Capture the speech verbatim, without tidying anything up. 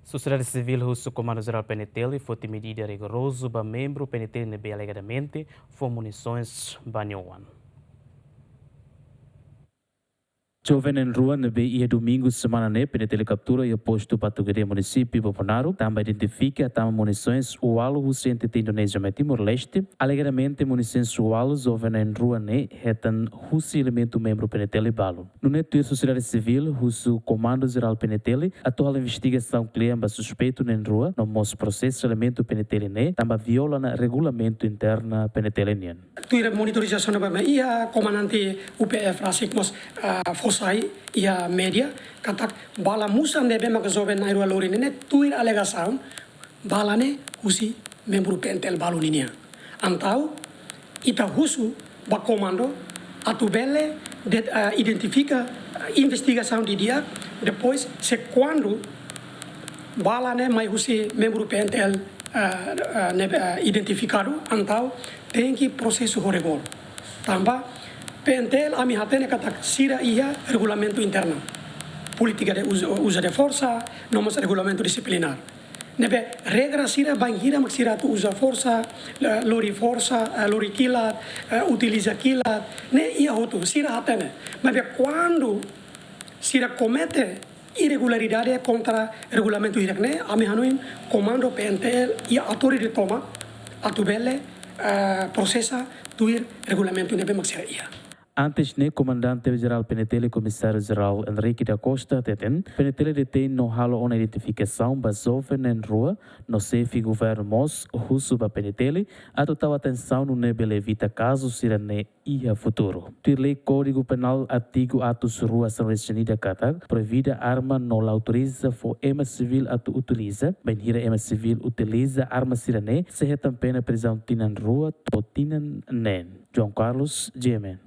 Sosiedade sivíl husu Komandu Jerál P N T L foti medida rigorozu ba membru P N T L ne'ebé alegadamente fó munisoens ba nia oan. Joven na'in-rua ne'ebé iha domingu semana ne'e P N T L kaptura iha postu Batu Gedé, munisípiu Bobonaro, tanba identifika tama munisoens ualu husi N T T Indonézia mai Timor-Leste. Alegadamente munisoens ualu joven na'in-rua ne'e hetan husi elementu membru P N T L balu. Nune'e tuir sosiedade sivíl husu Komandu Jerál P N T L atu halo investigasaun kle'an ba suspeitu na'in-rua, no mós prosesa elementu P N T L ne'e tanba viola ona regulamentu interna P N T L nian. Tuir monitorizasaun ne'ebé mak iha, komandante U P F rasik mós, ah, fó sai iha média katak bala musan ne'ebé maka joven na'in-rua lori ne'e, tuir alegasaun bala ne'e husi membru P N T L balu ninian. Entaun ita husu ba komandu atu bele de, ah, identifika, ah, investigasaun didi'ak, depois se kuandu bala ne'e mai husi membru P N T L, ah, ah, ne'ebé, ah, identifikadu, entaun tenke prosesu ho rigór. Tanba P N T L ami hatene katak sira iha regulamentu interna, polítika de uza, uza de forsa, no mós regulamentu disiplinár. Ne'ebé regra sira bainhira mak sira atu uza forsa, eh, lori forsa, eh, lori kilat, eh, utiliza kilat, ne'e iha hotu, sira hatene. Maibé kuandu sira komete irregularidade kontra regulamentu hirak ne'e, ami hanoin komandu P N T L iha autoridade tomak atu bele, eh, prosesa tuir regulamentu ne'ebé mak sira iha. Antes ne'e, Komandante Jerál P N T L, Komisáriu Jerál Henrique da Costa, hateten P N T L detein no halo ona identifikasaun ba joven na'in-rua, no xefe governu mós husu ba P N T L atu tau atensaun nune'e bele evita kazu sira-ne'e iha futuru. Tuir lei Kódigu Penál artigu atus rua sanulu-resin-ida katak proibida arma no la autoriza fó ema sivíl atu utiliza, bainhira ema sivíl utiliza arma sira-ne'e sei hetan pena prizaun tinan rua to'o tinan neen. João Carlos, G M N.